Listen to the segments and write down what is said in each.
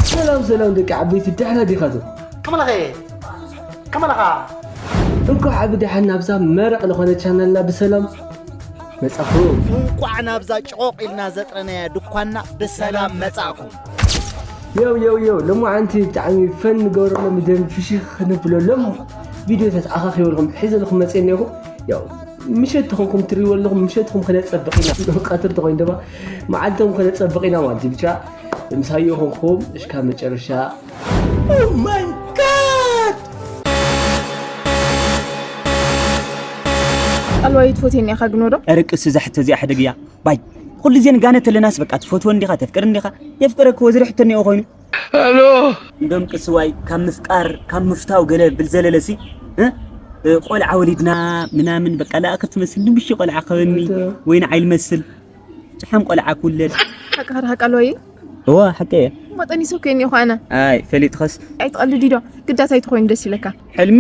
ሰላም ሰላም ደቂ ዓበይቲ፣ ደሕና ዲኻቱ? ከመለኸ? ከመለኻ? እንኳዕ ብደሓን ናብዛ መረቕ ዝኾነ ቻነልና ብሰላም መጻኹም። እንኳዕ ናብዛ ጭቖቕ ኢልና ዘጥረናያ ድኳንና ብሰላም መጻእኩም። የው የው የው፣ ሎማዓንቲ ብጣዕሚ ፈን ንገብረሎም፣ ብደንቢ ፍሽኽ ንብለሎም ቪድዮታት ኣኻኺበልኩም ሒዘልኩም መጽየ እኒኹ። ያው ምሸት ተኾንኩም ትሪእዎ ኣለኹም፣ ምሸትኩም ከነጸብቕ ኢና። ቀትሪ ተኾይኑ ድማ መዓልቶም ከነጸብቕ ኢና ማለት እዩ። ብቻ ምሳዮ ኾንኩም እስካብ መጨረሻ። Oh my God! ቃልዋይ ትፎትየኒ ኢኻ ግን ወዶ? ኧረ ቅስ እዛ ሕቶ እዚኣ ሕደግያ ባይ። ኩሉ ግዜ ንጋነ ተለናስ በቃ ትፈትወ እንዲኻ፣ ተፍቅር እንዲኻ። የፍቅረክ ወዝሪ ሕቶ እኒኦ ኮይኑ። እንዶም ቅስዋይ ካብ ምፍቃር ካብ ምፍታው ገለ ብል ዘለለሲ እ? እ፣ ቆልዓ ወሊድና ምናምን በቃ ለኣኸ ትመስል ንብሽ ቆልዓ ከበኒ ወይ ንዓይ ልመስል ጭሓም ቆልዓ ክውለድ። ሓቂ ሓቂ ቃልዋይ እዋ ሓቂ እየ። መጠኒሶ ከይኒ እኮ ኣነ ኣይ ፈሊጥኸስ ኣይትቐልድ ኢዶ ግዳስ ኣይትኾይኑ ደስ ይለካ። ሕልሚ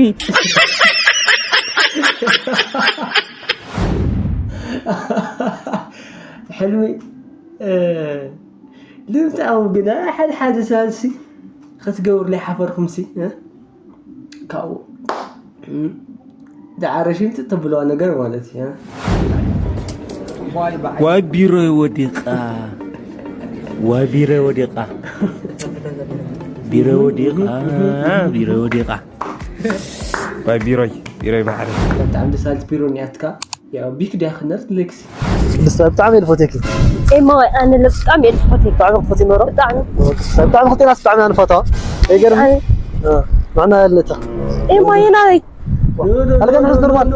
ሕልሚ እ፣ ንምንታይ እዮም ግን ሓደ ሓደ ሰባትሲ ክትገብሩ ዘይሓፈርኩምሲ እ? ካብኡ እ፣ ዳዕረ ሽምጥጥ ተብለዋ ነገር ማለት እዩ እ? ዋይ ቢሮ ወዲቃ ዋይ ቢሮ ወዲቃ ቢሮ ወዲቃ ቢሮ ወዲቃ ዋይ ቢሮይ ቢሮይ ባሕሪ ብጣዕሚ ደስ በሃልቲ ቢሮ እኒኣትካ። ያው ቢክ ዲያ ክነርት ሌክሲ ልስታ ብጣዕሚ እየ ዝፈትየኪ ኤማ ወይ ኣነ ለ ብጣዕሚ እየ ዝፈትየካ ብጣዕሚ ክትፈትይ ኖሮ ብጣዕሚ ብጣዕሚ ክትፈትይና ብጣዕሚ ኣንፈትዋ ኣይገርም ኣነ ምዕና የለታ ኤማ የናበይ ኣልጋ ንሕዝ ኖርማል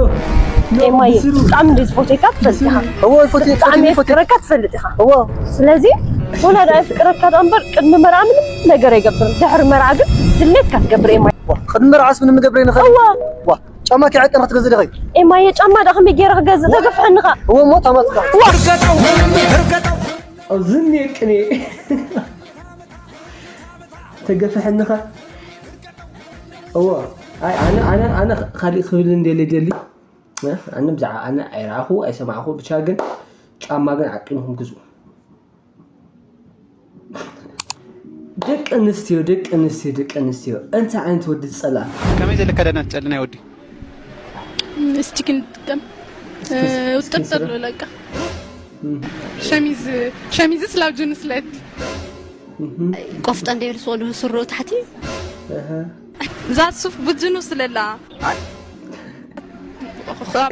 ኤማየ ብጣዕሚ እንደ ዝፈትየካ ትፈልጥ ኢኻ እዎ ይፈትየ ብጣዕሚ ይፈትየ የፍቅረካ ትፈልጥ ኢኻ እዎ ስለዚ ወላ ዳ የፍቅረካ ዳ እምበር ቅድሚ መርዓ ምንም ነገር ኣይገብርን ድሕሪ መርዓ ግን ድሌትካ ትገብር ኤማየ ቅድሚ መርዓስ ምንም ንገብረ ይንኸ እዋ ዋ ጫማ ከይዓቀን ክትገዝእ ዲኺ ኤማየ ጫማ ዳ ከመይ ገይረ ክገዝእ ተገፍሐኒ ኻ እዎ እሞ ታማፅካ ኣብዚ እኒአ ቅኔ ተገፍሐኒ ኻ እዎ ኣይ ኣነ ኣነ ኣነ ካሊእ ክብል እንደለ ደሊ እ? ኣነ ብዛዕባ ኣነ ኣይረኣኹ ኣይሰማዕኹ ብቻ ግን ጫማ ግን ዓቂንኹም ግዝኡ ደቂ ኣንስትዮ ደቂ ኣንስትዮ ደቂ ኣንስትዮ እንታይ ዓይነት ወዲ ዝፀላ ከመይ ዘለካ ደና ትጸሊ ናይ ወዲ ስቲኪን ትጥቀም ውጥርጥር ለቃ ሸሚዝ ሸሚዝስ ላብ ጅንስ ለቲ ቆፍጠን ደይር ስወዱ ስሩ ታሕቲ እዛ ሱፍ ብጅኑ ስለላ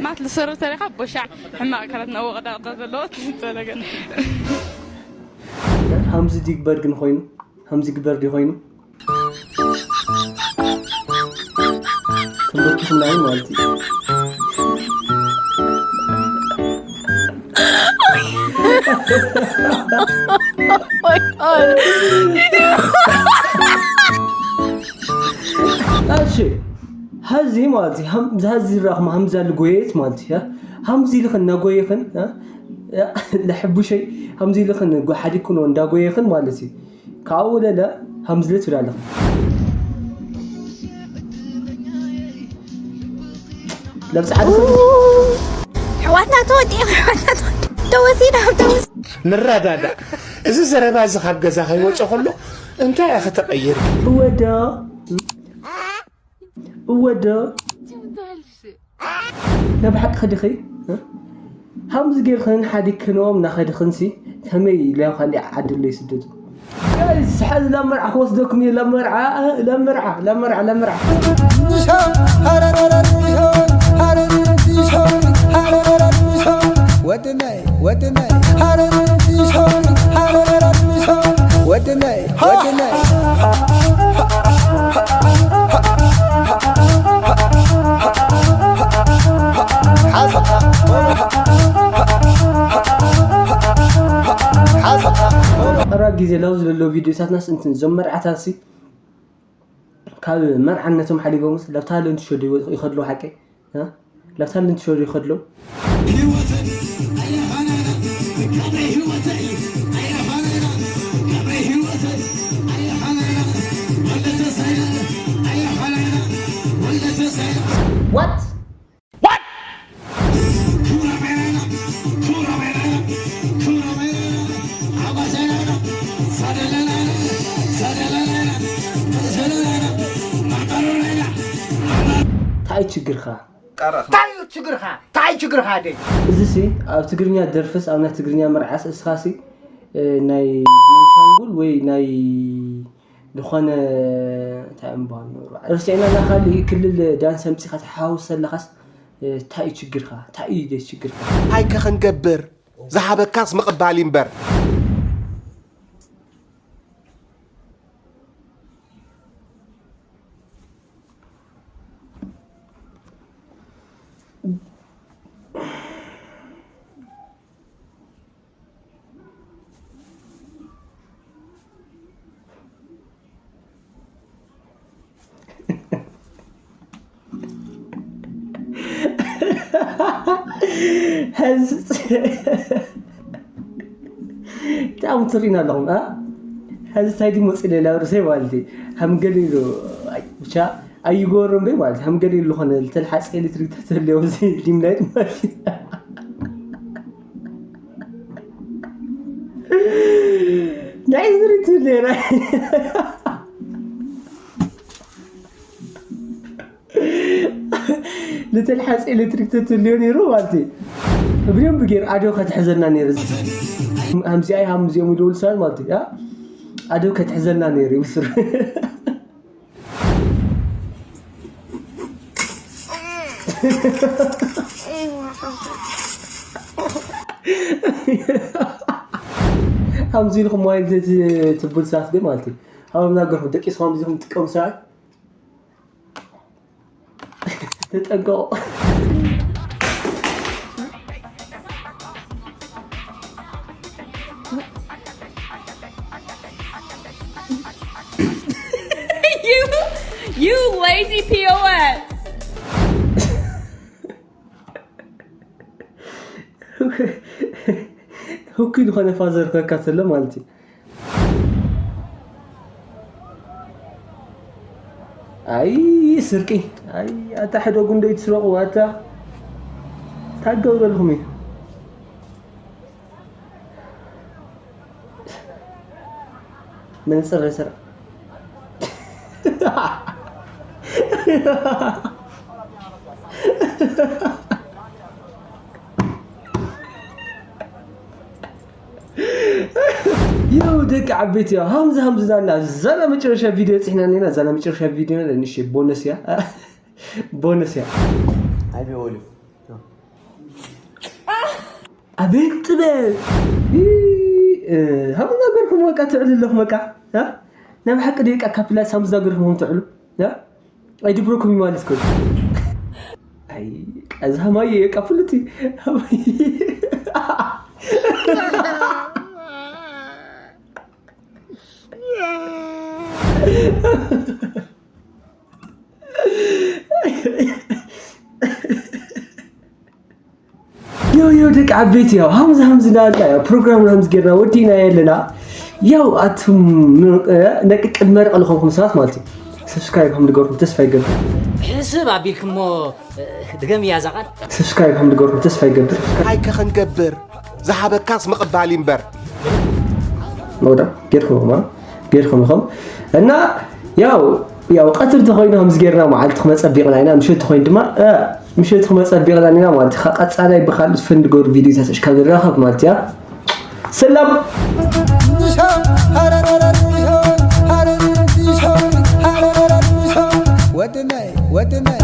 ማት ልሰሩ ተሪኻ ቦሻዕ ሕማቕ ከረት ነወቕዳቕዳ ዘለዎ ትዝተ ነገር ሃምዚ ዲግበር ግን ኮይኑ ሃምዚ ግበር ዲ ኮይኑ ተንበርኪኹ ምናምን ማለት እዩ እሺ ሀዚ ማለት እዩ ሀዚ ራኽማ ሀምዛ ልጎየት ማለት እዩ ሀምዚ ልኽን እናጎየኽን ለሕቡሸይ ሀምዚ ልኽን ጓሓዲኩኖ እንዳጎየኽን ማለት እዩ ካብኡ ለለ ሃምዝለ ትብል ኣለኹ ለብሲ ሓደ ሰብ ሕዋትና ተወዲኦም ሕዋትና ተወሲዶም ተወስ ንረዳዳእ እዚ ዘረባ እዚ ካብ ገዛ ከይወፀ ከሎ እንታይ ኢኻ ተቐይር እወዶ እወዶ ናብ ሓቂ ክድኺ ሃምዚ ጌርኽን ሓዲግክንዎም እናኸድኽንሲ ከመይ ኢለ ካሊእ ዓዲ ኣሎ ይስደዱ ጋይስ ሓዚ ናብ መርዓ ክወስደኩም እየ ናብ መርዓ ናብ መርዓ ናብ መርዓ ናብ መርዓ ወድነይ ወድነይ ወድነይ ወድነይ ቀራ ግዜ ላው ዝለሎ ቪድዮታትናስ እንትን ዞም መርዓታሲ ካብ መርዓነቶም ሓሊቦምስ ላብ ታለንት ሾ ይኸድሉ ሓቀይ ላብ ታለንት ሾ ይኸድሉ What? እንታይ ችግርካ? እንታይ እዩ ችግርካ? እንታይ ችግርካ ደይ? እዚሲ ኣብ ትግርኛ ደርፍስ ኣብ ናይ ትግርኛ መርዓስ እስኻሲ እ፣ ናይ ቤንሻንጉል ወይ ናይ ዝኾነ እንታይ እምባል ኖሩ ርስዕና ና ካልእ ክልል ዳንስ ኣምፂኻ ተሓዋውስ ዘለኻስ እ፣ እንታይ እዩ ችግርካ? እንታይ እዩ ደስ ችግርካ? እንታይ ከ ክንገብር? ዝሃበካስ ምቕባል እዩ እምበር። ሐዚ ብጣዕሚ ትሪእና ኣለኹም አ ሐዚ እንታይ ድዩ መፂእ ሌላ ርእሰይ ማለት እዩ ሃምገል ኢሉ ኣይ- ብቻ ኣይጎርም በይ ማለት እዩ ሃምገል ኢሉ ዝኾነ ዝተልሓፀ ኤሌክትሪክ ተተልዮ እዚ ዲምላይት ማለት እዩ ናይ ዝሪት ሌላ ንተልሓፂ ኤሌክትሪክ ተትልዮ ነይሩ ማለት እዩ ብደንብ ገይር ኣዶ ከትሕዘና ነይሩ ከምዚኣ ሃምዚኦም ይደውሉ ሰባት ማለት እዩ ኣዶ ከትሕዘና ነይሩ ይብስር ከምዚ ኢልኩም ዋይል ትብል ሰባት ግን ማለት እዩ ኣብ ናገርኩም ደቂስኩም ከምዚ ኢኹም ትጥቀሙ ሰባት ተጠንቀቑ you, you lazy P O S. ህኩይ ዝኾነ ፋዘር ከካ ተሎ ማለት እዩ ኣይ ስርቂ ኣይ ኣታ ሕደጉ እንዶ ይትስረቁ ኣታ ታገብረልኩም እዩ መነፅር ስረ ይው ደቂ ዓበይቲ ያው ሃምዚ ሃምዚ ዛና ዛና መጨረሻ ቪዲዮ ፅሕና ኔና ዛና መጨረሻ ቪዲዮ ንሽ ቦነስ ያ ቦነስ ያ ኣይበወሉ ኣቤት ጥበብ ሃምዚ ናገርኩም በቃ ትዕሉ ኣለኹም በቃ ናብ ሓቂ ደቂ ካፕላ ሳምዚ ናገርኩም ትዕሉ ኣይድብረኩም እዩ ማለት ኮ ኣይ ቀዝ ሃማየ የቃ ፍልቲ ሃማየ ዮ ዮ ደቂ ዓበይቲ ያው ሃምዚ ሃምዚ ናልና ያው ፕሮግራም ሃምዚ ጌርና ወዲና የለና ያው ኣቱም ነቂ ቅድመ ርቕ ዝኾንኩም ሰባት ማለት እዩ ሰብስክራይብ ከም ድገርኩም ተስፋ ይገብር ሕስብ ኣቢልክሞ ድገም እያ እዛ ቃል ሰብስክራይብ ከም ድገርኩም ተስፋ ይገብር እንታይ ከ ክንገብር ዝሃበካስ ምቕባል እዩ እምበር መውዳ ጌርኩም ማ ጌርኩም ኢኹም እና ያው ያው ቀትር ተኾይኑ ከምዚ ጌርና መዓልቲ ክመፀቢቕና ኢና ምሸት ተኾይኑ ድማ ምሸት ክመፀቢቕና ኢና ማለት እዩ ቀፃላይ ብካልእ ፈንድገሩ ቪዲዮታት ካብ ንራኸብ ማለት እያ ሰላም ወድነይ ወድነይ